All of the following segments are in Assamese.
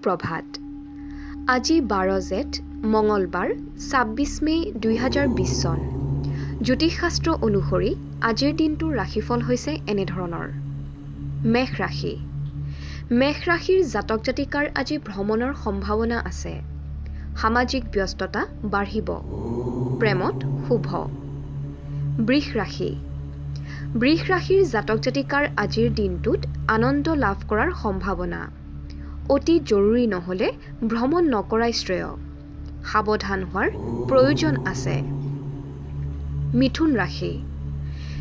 সুপ্ৰভাত। আজি 12 জেঠ, মঙলবাৰ, 26 মে' 2020 চন। জ্যোতিষশাস্ত্ৰ অনুসৰি আজিৰ দিনটোৰ ৰাশিফল হৈছে এনেধৰণৰ। মেষ ৰাশি। মেষ ৰাশিৰ জাতক জাতিকাৰ আজি ভ্ৰমণৰ সম্ভাৱনা আছে। সামাজিক ব্যস্ততা বাঢ়িব। প্ৰেমত শুভ। বৃষ ৰাশি। বৃষ ৰাশিৰ জাতক জাতিকাৰ আজিৰ দিনটোত আনন্দ লাভ কৰাৰ সম্ভাৱনা। অতি জৰুৰী নহ'লে ভ্ৰমণ নকৰাই শ্ৰেয়। সাৱধান হোৱাৰ প্ৰয়োজন আছে। মিথুন ৰাশি।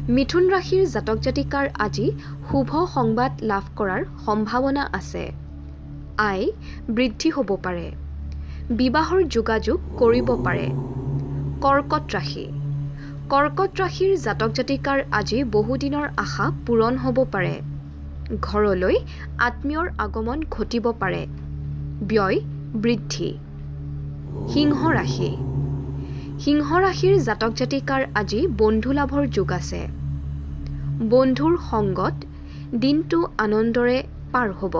মিথুন ৰাশিৰ জাতক জাতিকাৰ আজি শুভ সংবাদ লাভ কৰাৰ সম্ভাৱনা আছে। আয় বৃদ্ধি হ'ব পাৰে। বিবাহৰ যোগাযোগ কৰিব পাৰে। কৰ্কট ৰাশি। কৰ্কট ৰাশিৰ জাতক জাতিকাৰ আজি বহুদিনৰ আশা পূৰণ হ'ব পাৰে। ঘৰলৈ আত্মীয়ৰ আগমন ঘটিব পাৰে। ব্যয় বৃদ্ধি। সিংহ ৰাশি। সিংহ ৰাশিৰ জাতক জাতিকাৰ আজি বন্ধু লাভৰ যোগ আছে। বন্ধুৰ সংগত দিনটো আনন্দৰে পাৰ হ'ব।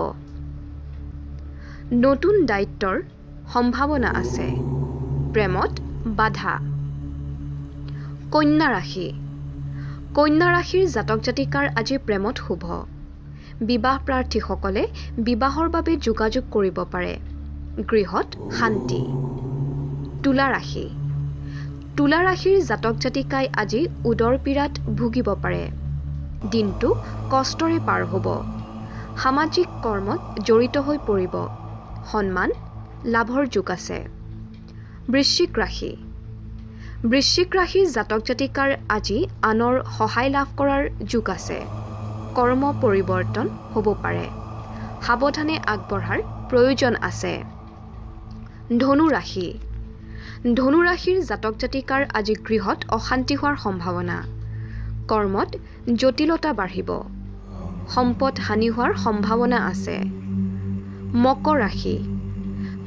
নতুন দায়িত্বৰ সম্ভাৱনা আছে। প্ৰেমত বাধা। কন্যা ৰাশি। কন্যা ৰাশিৰ জাতক জাতিকাৰ আজি প্ৰেমত শুভ। বিবাহ প্ৰাৰ্থীসকলে বিবাহৰ বাবে যোগাযোগ কৰিব পাৰে। গৃহত শান্তি। তুলা ৰাশি। তুলা ৰাশিৰ জাতক জাতিকাই আজি উদৰ পীড়াত ভুগিব পাৰে। দিনটো কষ্টৰে পাৰ হ'ব। সামাজিক কৰ্মত জড়িত হৈ পৰিব। সন্মান লাভৰ যোগ আছে। বৃশ্চিক ৰাশি। বৃশ্চিক ৰাশিৰ জাতক জাতিকাৰ আজি আনৰ সহায় লাভ কৰাৰ যোগ আছে। কৰ্ম পৰিৱৰ্তন হ'ব পাৰে। সাৱধানে আগবঢ়াৰ প্ৰয়োজন আছে। ধনু ৰাশি। ধনু ৰাশিৰ জাতক জাতিকাৰ আজি গৃহত অশান্তি হোৱাৰ সম্ভাৱনা। কৰ্মত জটিলতা বাঢ়িব। সম্পদ হানি হোৱাৰ সম্ভাৱনা আছে। মকৰ ৰাশি।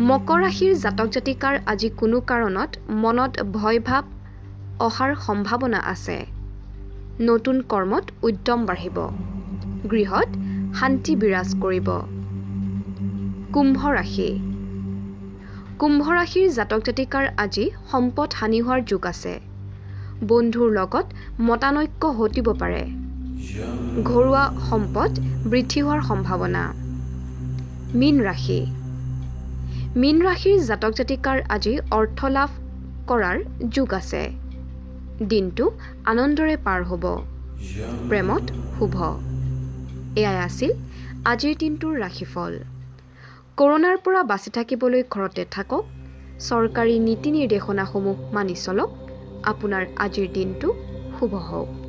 মকৰ ৰাশিৰ জাতক জাতিকাৰ আজি কোনো কাৰণত মনত ভয় ভাৱ অহাৰ সম্ভাৱনা আছে। নতুন কৰ্মত উদ্যম বাঢ়িব। গৃহত শান্তি বিৰাজ কৰিব। কুম্ভ ৰাশি। কুম্ভ ৰাশিৰ জাতক জাতিকাৰ আজি সম্পদ হানি হোৱাৰ যোগ আছে। বন্ধুৰ লগত মতানৈক্য ঘটিব পাৰে। ঘৰুৱা সম্পদ বৃদ্ধি হোৱাৰ সম্ভাৱনা। মীন ৰাশি। মীন ৰাশিৰ জাতক জাতিকাৰ আজি অৰ্থ লাভ কৰাৰ যোগ আছে। দিনটো আনন্দৰে পাৰ হ'ব। প্ৰেমত শুভ। এয়াই আছিল আজিৰ দিনটোৰ ৰাশিফল। কৰোণাৰ পৰা বাচি থাকিবলৈ ঘৰতে থাকক। চৰকাৰী নীতি নিৰ্দেশনাসমূহ মানি চলক। আপোনাৰ আজিৰ দিনটো শুভ হওক।